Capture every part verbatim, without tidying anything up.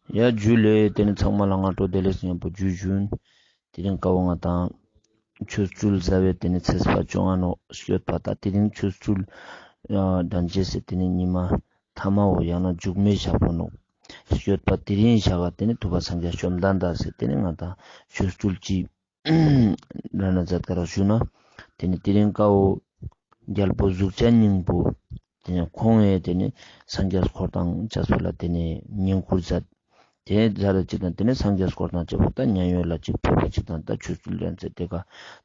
ཡ་ཇུ་ལེ། ཏེ་ནེ་ཚང་མ་ལ་སྔ་དྲོ་བདེ་ལེགས་ཉམ་པོ་ཇུ་ཞུན། དེ་རིང་ཀ་བོ་ང་དང་ཆོ་འཕྲུལ་ཟླ་བའི་ཏེ་ནེ་ཚེས་པ་བཅོ་ལྔ་ནོག་སྐྱོད་པ། ད་དེ་རིང་ཆོ་འཕྲུལ་ཨ་དྲན་ཅེས་སི་ཏེ་ནེ་ཉི་མ་ཐ་མ་བོ་ཡང་ན་མཇུག་མའི་ཞག་པོ་ནོག་སྐྱོད་པ། དེ་རིང་ཞག་ག་ཏེ་ནེ་ཐུབ་པ་སངས་རྒྱས་བཅོམ་ལྡན་འདས་སི་ཏེ་ནེ་ང་དང་ཆོ་འཕྲུལ་གྱི་ར་ན་མཛད་ཀ་རག་ཞུ་ན། ཏེ་ནེ་དེ་རིང་ཀ་བོ་རྒྱལ་པོ་གཟུགས་ཅན་སྙིང་པོ། ཏེ་ནེ་ཁོང་ངི་ཏེ་ནེ་སངས་རྒྱས་འཁོར་དང་བཅས་པ་ལ་ཏེ་ནེ་བསྙེན་བཀུར་མཛད། ཏེ་ནེ་མཛད་ཅིག་དང་ཏེ་ནེ་སངས་རྒྱས་འཁོར་དང་བཅས་པ་ད་མཉན་ཡོད་ལ་ཅིག་ཕེབས་པ་ཅིག་དང་ད་ཆོ་འཕྲུལ་ལེན་ཟེར་ཏེ་ཀ་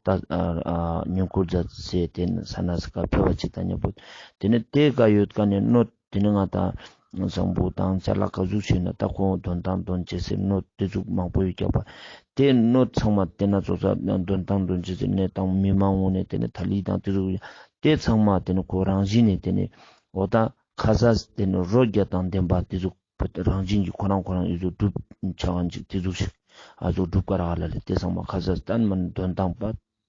ད་ཨ་ཨ་བསྙེན་བཀུར་མཛད་ཟེར་ཏེ་ནེ་ས་ན་ཟེར་ཀ་ཕེབས་པ་ཅིག་དང་མཉམ་པོ། ཏེ་ནེ་ཏེ་ཀ་ཡོད་ཀ་ནེ་སྣོད་ཏེ་ནེ་ང་དང་བཟང་པོ་དང་ཅ་ལག་ག་ཟུག་ཞིག་ན་ད་ཁོང་དོན་དང་དོན་ཅེས་སི་སྣོད་ཏེ་ཟུག་མང་པོ་ཡོད་ཀྱག་པ། ཏེ་སྣོད་ཚང་མ་ཏེ་ན་ཚོགས་ས་དོན་དང་དོན་ཅེས་སི་གནས་དང་མི་མང་ངོ་ནེ་ཏེ་ནེ་ཐ་ལི་དང་ཏེ་ཟུག་ཏེ་ཚང་མ་ཏེ་ནེ་ཁོ་རང་བཞིན་ནེ་ཏེ་ནེ་འོ་ད་ཁ་ཟས་ཏེ་ནེ་རོ་བརྒྱ་དང་ལྡན་པ་ཏེ་ཟུག་རང་བཞིན་གྱི་ཁོ་རང་ཁོ་རང་ཨི་ཟུག་སྒྲུབ་ཆ་ག་ཅིག་ཏེ་ཟུག་ཞིག་ཨ་ཟུག་སྒྲུབ་ཀ་རག་ལ་ལེ། ཏེ་ཚང་མ་ཁ་ཟས་ཏན་མ་ནེ་དོན་དང་པ་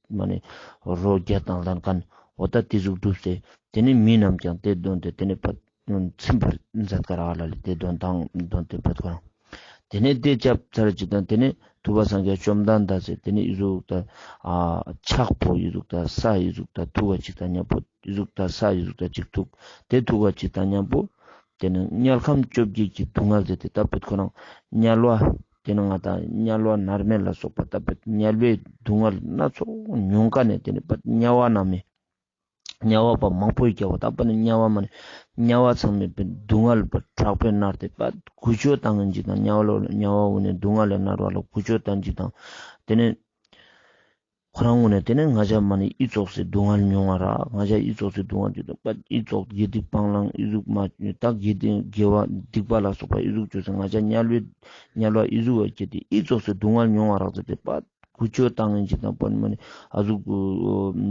མ་ནེ་རོ་བརྒྱ་དང་ལྡན་ཁན་འོ་ད་ཏེ་ཟུག་སྒྲུབ་སྟེ་ཏེ་ནེ་མི་རྣམས་ཀྱང་ཏེ་དོན་ཏེ་ཏེ་ནེ་ཕར་ཚིམ་པར་མཛད་ཀ་རག་ལ་ལེ། ཏེ་དོན་དང་དོན་ཏེ་ཕེབས་ཁོ་རང་ཏེ་ནེ་ཏེ་ཅབ་ཚར་ཅིག་དང་ཏེ་ནེ་ཐུབ་པ་སངས་རྒྱས་བཅོམ་ལྡན་འདས་སི་ཏེ་ནེ་ཨི་ཟུག་ད་ཨ་ཕྱག་པོ་ཨི་ཟུག་ད་ས་ཨི་ཟུག་ད་ཐུག་པ་ཅིག་དང་མཉམ་པོ་ཨི་ཟུག་ད་ས་ཨི་ཟུག་ད་ཅིག་ཐུག་ཏེ་ཐུག་པ་ཅིག་དང་མཉམ་པོ་ཏེ་ནེ་དམྱལ་ཁམས་བཅོ་བརྒྱད་ཀྱི་སྡུག་བསྔལ་ཟེར་ཏེ་ད་ཕེབས་ཁོ་རང་དམྱལ་བ་ཏེ་ནེ་ང་དང་དམྱལ་བ་མནར་མེད་ལ་སོགས་པ་ད་ཕེབས་དམྱལ་བའི་སྡུག་བསྔལ་སྣ་ཚོགས་མྱོང་ཀ་ནེ་ཏེ་ནེ་ཕར་དམྱལ་བ་ན་མེ་དམྱལ་བ་པ་མང་པོ་ཡོད་ཀྱག་པ། ད་ཕར་ནེ་དམྱལ་བ་མ་ནེ་དམྱལ་བ་ཚང་མའི་སྡུག་བསྔལ་པ་དྲག་པོའི་མནར་ཏེ་ཕར་ཀུ་ཅོ་བཏང་ངིན་ཅིག་དང་དམྱལ་བ་ལ་དམྱལ་བ་འོ་ནེ་སྡུག་བསྔལ་ལ་མནར་བ་ལ་ཀུ་ཅོ་བཏང་ཅིག་དང་ཏེ་ནེ་ཁོ་རང་འོ་ནེ་ཏེ་ནེ་ང་ཞ་མ་ནེ་ཨི་ཙོགས་སི་སྡུག་བསྔལ་མྱོང་བ་རག་ང་ཞ་ཨི་ཙོགས་སི་སྡུག་བསྔལ་ཅིག་དང་ཕར་ཨི་ཙོགས་དགེ་སྡིག་སྤང་བླང་ཨི་ཟུག་མ་ད་དགེ་སྡིག་དགེ་བ་སྡིག་པ་ལ་སོགས་པ་ཨི་ཟུག་ཅོས་སེ་ང་ཞ་དམྱལ་བའི་དམྱལ་བ་ཨི་ཟུག་བ་སྐྱེས་ཏེ་ཨི་ཙོགས་སི་སྡུག་བསྔལ་མྱོང་བ་རག་ཟེར་ཏེ་ཕར་ཀུ་ཅོ་བཏང་ངིན་ཅིག་དང་ཕར་མ་ནེ་ཨ་ཟུག་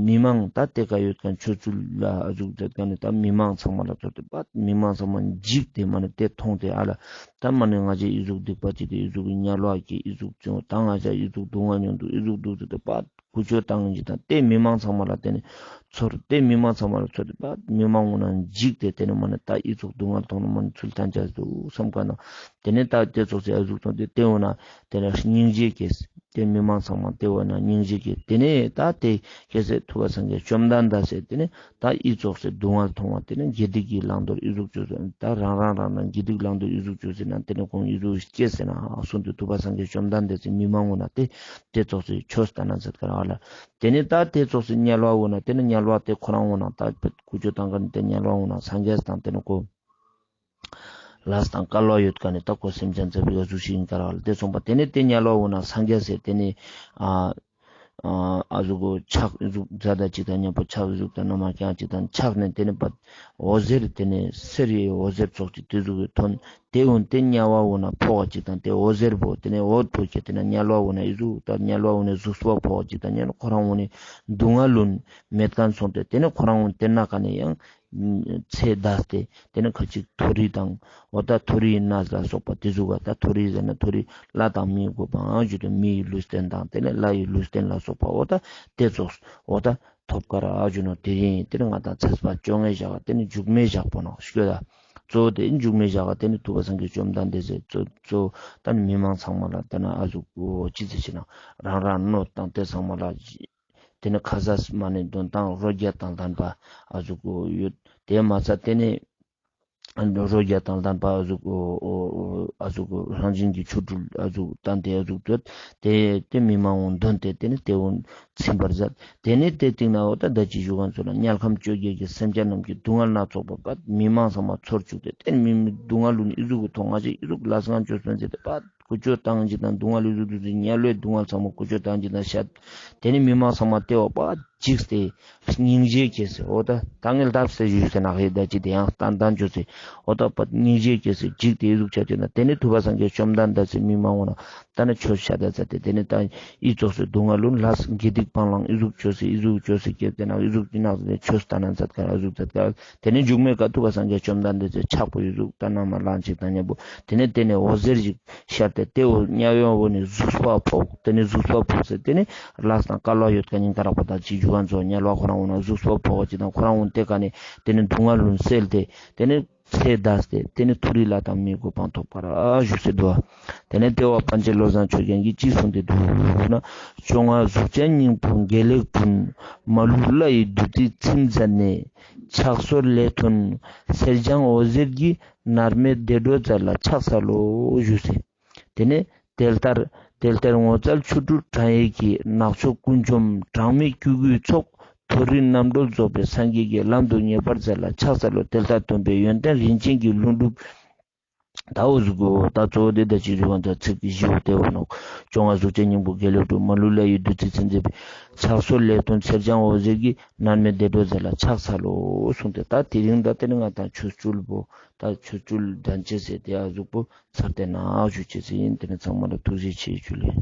མི་མང་ད་ཏེ་ཀ་ཡོད་ཁན་ཆོ་འཕྲུལ་ལ་ཨ་ཟུག་མཛད་ཁན་ནི་ད་མི་མང་ཚང་མ་ལ་ཚོར་ཏེ་ཕར་མི་མང་ཚང་མ་འཇིགས་ཏེ་མ་ནེ་ཏེ་མཐོང་སྟེ་ཨ་ལ་ད་མ་ནེ་ང་ཞ་ཨི་ཟུག་སྡིག་པ་ཅིག་ཏེ་ཨི་ཟུག་གི་དམྱལ་བ་སྐྱེས་ཨི་ཟུག་ཅོ་ད་ང་ཞ་ཨི་ཟུག་སྡུག་བསྔལ་མྱོང་འདུག་ཨི་ཟུག་འདུག་ཟེར་ཏེ་ཕར་ཀུ་ཅོ་བཏང་ངིན་ཅིག་དང་ཏེ་མི་མང་ཚང་མ་ལ་ཏེ་ནེ་ཚོར་ཏེ་མི་མང་ཚང་མ་ལ་ཚོར་ཏེ་ཕར་མི་མང་འོ་ན་འཇིགས་ཏེ་ཏེ་ནེ་མ་ནེ་ད་ཨི་ཙོགས་སྡུག་བསྔལ་མཐོང་ན་མ་ནེ་ཚུལ་ཐན་ཆ་འདུག་བསམ་ཀ་ན་ཏེ་ནེ་ད་ཏེ་ཙོགས་སི་ཨ་ཟུག་མཐོང་སྟེ་ཏེ་འོ་ན་ཏེ་ནེ་སྙིང་རྗེ་སྐྱེས། ཏེ་མི་མང་ཚང་མ་ཏེ་འོ་ན་སྙིང་རྗེ་སྐྱེས། ཏེ་ནེ་ད་ཏེ་ཁྱེད་སེ་ཐུབ་པ་སངས་རྒྱས་བཅོམ་ལྡན་འདས་སེ་ཏེ་ནེ་ད་ཨི་ཙོགས་སི་སྡུག་བསྔལ་མཐོང་བ་ཏེ་ནེ་དགེ་སྡིག་གི་བླང་དོར་ཨི་ཟུག་ཅོས་སེ་ད་རང་རང་རང་རང་དགེ་སྡིག་བླང་དོར་ཨི་ཟུག་ཅོས་སེ་ན་ཏེ་ནེ་ཁོང་ཨི་ཟུག་སྐྱེས་སེ་ན་གསུངས་ཏེ་ཐུབ་པ་སངས་རྒྱས་བཅོམ་ལྡན་འདས་སེ་མི་མང་འོ་ན་ཏེ་ཏེ་ཙོགས་སི་ཆོས་ལྟ་ན་མཛད་ཀ་རག་ལ། ཏེ་ནེ་ད་ཏེ་ཙོགས་སི་དམྱལ་བ་འོ་ན་ཏེ་ནེ་དམྱལ་བ་ཏེ་ཁོ་རང་འོ་ན་ད་ཀུ་ཅོ་བཏང་ཀ་ནེ་ཏེ་དམྱལ་བ་འོ་ན་སངས་རྒྱས་དང་ཏེ་ནེ་ཁོ་ལས་དང་སྐལ་བ་ཡོད་ཀ་ནེ་ད་ཁོ་སེམས་ཅན་ཚེ་བའི་ཨ་ཟུག་ཞིག་ཨིན་ཀ་རག་ལ། ཏེ་སོང་པ་ཏེ་ནེ་ཏེ་དམྱལ་བ་འོ་ན་སངས་རྒྱས་སེ་ཏེ་ནེ་ཨ་ཨ་ཨ་ཟུག་གོ་ཕྱག་ཨི་ཟུག་མཛད་ད་ཅིག་དང་མཉམ་པོ་ཕྱག་ཨི་ཟུག་དང་ན་མ་རྐྱང་ཅིག་དང་ཕྱག་ནེ་ཏེ་ནེ་པ་འོད་ཟེར་ཏེ་ནེ་གསེར་རི་འོད་ཟེར་ཙོགས་ཅིག་ཏེ་ཟུག་གི་ཐོན། ཏེ་འོ་ན་ཏེ་དམྱལ་བ་འོ་ན་ཕོག་ཅིག་དང་ཏེ་འོད་ཟེར་པོ་ཏེ་ནེ་འོད་པོ་ཁྱེར་ཏེ་ན་དམྱལ་བ་འོ་ན་ཨི་ཟུག་ད་དམྱལ་བ་འོ་ན་གཟུགས་པོ་ཕོག་ཅིག་དང་ཉན་ཁོ་རང་འོ་ན་སྡུག་བསྔལ་ལུན་མེད་ཁན་སོང་སྟེ་ཏེ་ནེ་ཁོ་རང་འོ་ན་ཏེ་ན་ཀ་ནེ་ཡང་ཚེ་འདས་ཏེ་ཏེ་ནེ་ཁ་ཅིག་མཐོ་རིས་དང་འོ་ད་མཐོ་རིས་གནས་ལ་སོགས་པ་ཏེ་ཟུག་ག་ད་མཐོ་རིས་ཟེར་ན་མཐོ་རིས་ལྷ་དང་མིའི་གོ་འཕང་ཨ་ཞུ་ཏེ་མིའི་ལུས་རྟེན་དང་ཏེ་ནེ་ལྷའི་ལུས་རྟེན་ལ་སོགས་པ་འོ་ད་ཏེ་ཙོགས་འོ་ད་ཐོབ་ཀ་རག་ཞུ་ནོག། ཏེ་ཡིན་ཏེ་ནེ་ང་དང་ཚེས་པ་བཅོ་ལྔའི་ཞག་ག་ཏེ་ནེ་མཇུག་མའི་ཞག་པོ་ནང་སྐྱོད་ད། གཙོ་བོ་ཏེ་མཇུག་མའི་ཞག་ག་ཏེ་ནེ་ཐུབ་པ་སངས་རྒྱས་བཅོམ་ལྡན་འདས་སེ་གཙོ་གཙོ་ད་ནི་མི་མང་ཚང་མ་ལ་ཏེ་ན་ཨ་ཟུག་གོ་ཅི་ཟེར་ཅེ་ན་རང་རང་སྣོད་དང་ཏེ་ཚང་མ་ལ་ཏེ་ནེ་ཁ་ཟས་མ་ནེ་དོན་དང་རོ་བརྒྱ་དང་ལྡན་པ་ཨ་ཟུག་གོ་ཡོད། ཏེ་མ་ཚད་ཏེ་ནེ་རོ་བརྒྱ་དང་ལྡན་པ་ཨ་ཟུག་གོ་ཨ་ཟུག་གོ་རང་བཞིན་གྱི་ཆོ་འཕྲུལ་ཨ་ཟུག་བསྟན་ཏེ་ཨ་ཟུག་ཏེ་ཏེ་མི་མང་འོ་ན་དོན་ཏེ་ཏེ་ནེ་ཏེ་འོ་ན་ཚིམ་པར་མཛད། ཏེ་ནེ་ཏེ་སྟིང་ནེ་འོ་ད་ད་ཅི་ཞུ་ག་ཚོ་ལ་དམྱལ་ཁམས་བཅོ་བརྒྱད་ཀྱི་སེམས་ཅན་རྣམས་ཀྱི་སྡུག་བསྔལ་སྣ་ཚོགས་པ་པ་མི་མང་ཚང་མ་ཚོར་བཅུག་སྟེ་ཏེ་མི་སྡུག་བསྔལ་ལུན་ཨི་ཟུག་གི་ཐོག་ང་ཞེ་ཨི་ཟུག་ལས་ངན་བཅོས་སོང་ཟེར་ཏེ་པ་ཀུ་ཅོ་བཏང་ཅིག་དང་སྡུག་བསྔལ་ཨི་ཟུག་དུག་ཟེར་དམྱལ་བའི་སྡུག་བསྔལ་ཚང་མ་ཀུ་ཅོ་བཏང་ཅིག་དང་བཤད། ཏེ་ནེ་མི་མང་ཚང་མ་ཏེ་འོ་པ་འཇིགས་ཏེ་སྙིང་རྗེ་སྐྱེས་སེ་འོ་ད་ད་ངས་ལབ་སེ་ཞུས་སེ་ན་ཧེ་ད་ཅི་ཏེ་ཡང་ཏན་ཏན་བཅོས་སེ་འོ་ད་པ་སྙིང་རྗེ་སྐྱེས་སེ་འཇིགས་ཏེ་ཨི་ཟུག་ཆ་ཅེ་ན་ཏེ་ནེ་ཐུབ་པ་སངས་རྒྱས་བཅོམ་ལྡན་འདས་སེ་མི་མང་འོ་ན་ད་ནི་ཆོས་བཤད་ད་ཟེར་ཏེ་ཏེ་ནེ་ད་ཨི་ཙོགས་སེ་སྡུག་བསྔལ་ལུན་ལས་དགེ་སྡིག་སྤང་བླང་ཨི་ཟུག་བཅོས་སེ་ཨི་ཟུག་བཅོས་སེ་སྐྱེས་ཏེ་ན་ཨི་ཟུག་ཅི་ན་ཟེར་ཏེ་ཆོས་ལྟ་ན་མཛད་ཀ་ཨི་ཟུག་མཛད་ཀ་ཏེ་ནེ་མཇུག་མའི་ཀ་ཐུབ་པ་སངས་རྒྱས་བཅོམ་ལྡན་འདས་སེ་ཕྱག་པོ་ཨི་ཟུག་ད་ན་མ་ལང་ཅིག་དང་མཉམ་པོ་ཏེ་ནེ་ཏེ་ནེ་འོད་ཟེར་ཞིག་ཤར་ཏེ་ཏེ་འོ་དམྱལ་བའི་འོ་ནི་གཟུགས་པོ་ཕོག་ཏེ་ནེ་གཟུགས་པོ་ཕོག་སེ་ཏེ་ནེ་ལས་དང་སྐལ་བ་ཡོད་ཀ་ཉིན་ཀ་རག་པ་དང་ཅི་ཞུ་ག་ཚོ་དམྱལ་བ་ཁོ་རང་འོ་ན་གཟུགས་པོ་ཕོག་ཅིག་དང་ཁོ་རང་འོ་ན་ཏེ་ཀ་ནེ་ཏེ་ནེ་སྡུག་བསྔལ་ལུན་སེལ་ཏེ་ཏེ་ནེ་ ཚེ་འདས་ཏེ་ཏེ་ནེ་མཐོ་རིས་ལྷ་དང་མིའི་གོ་འཕང་ཐོབ་པར་ཞུ་ཟེར་དུག། ཏེ་ནེ་ཏེ་བོ་པཎ་ཆེན་བློ་བཟང་ཆོས་རྒྱན་གྱིས་ཅི་གསུངས་ཏེ་དུག་ན། བཅོ་ལྔ་གཟུགས་ཅན་སྙིང་པོ་དགེ་ལེགས་དྲུང་། མ་ལུས་ལྷ་ཡི་བདུད་རྩིས་ཚིམ་མཛད་ནས། ཕྱག་སོར་ལས་ཐོན་གསེར་སྦྱངས་འོད་ཟེར་གྱིས། མནར་མེད་བདེ་འགྲོ་མཛད་ལ་ཕྱག་འཚལ་ལོ། ཞུ་ཟེར། ཏེ་ནེ་དེ་ལྟར་དེ་ལྟར་ངོ་མཚར་ཆོ་འཕྲུལ་དྲངས་ཡས་ཀྱིས། ནག་ཕྱོགས་ཀུན་འཇོམས་གྲངས་མེད་སྐྱེ་དགུའི་ཚོགས། མཐོ་རིས་རྣམ་གྲོལ་རྫོགས་པའི་སངས་རྒྱས་ཀྱི། ལམ་དུ་ངེས་པར་མཛད་ལ་ཕྱག་འཚལ་ལོ། དེ་ལྟར་སྟོན་པའི་ཡོན་ཏན་རིན་ཆེན་གྱི་ལྷུན་གྲུབ། ད་འོ་ཟུག་གོ། ད་གཙོ་བོ་དེ་ད་ཅི་ཟུག་ག་ཚིག་གི་བཞི་བོ་ཏེ་བོ་ནོག། བཅོ་ལྔ་གཟུགས་ཅན་སྙིང་པོ་དགེ་ལེགས་དྲུང་། མ་ལུས་ལྷ་ཡི་བདུད་རྩིས་ཚིམ་མཛད་པའི། ཕྱག་སོར་ལས་ཐོན་གསེར་སྦྱངས་འོད་ཟེར་གྱིས། མནར་མེད་བདེ་འགྲོ་མཛད་ལ་ཕྱག་འཚལ་ལོ་གསུངས་ཏེ། ད་དེ་རིང་ད་ཏེ་ནེ་ང་དང་ཆོ་འཕྲུལ་བོ་ད་ཆོ་འཕྲུལ་འགྲན་ཅེས་ཟེར་ཏེ་ཨ་ཟུག་པོ་ཚར་ཏེ་ན་ཞུ་ཅེས་ཨིན། ཏེ་ནེ་ཚང་མ་ལ་ཐུགས་རྗེ་ཆེ་ཞུ་ལེ།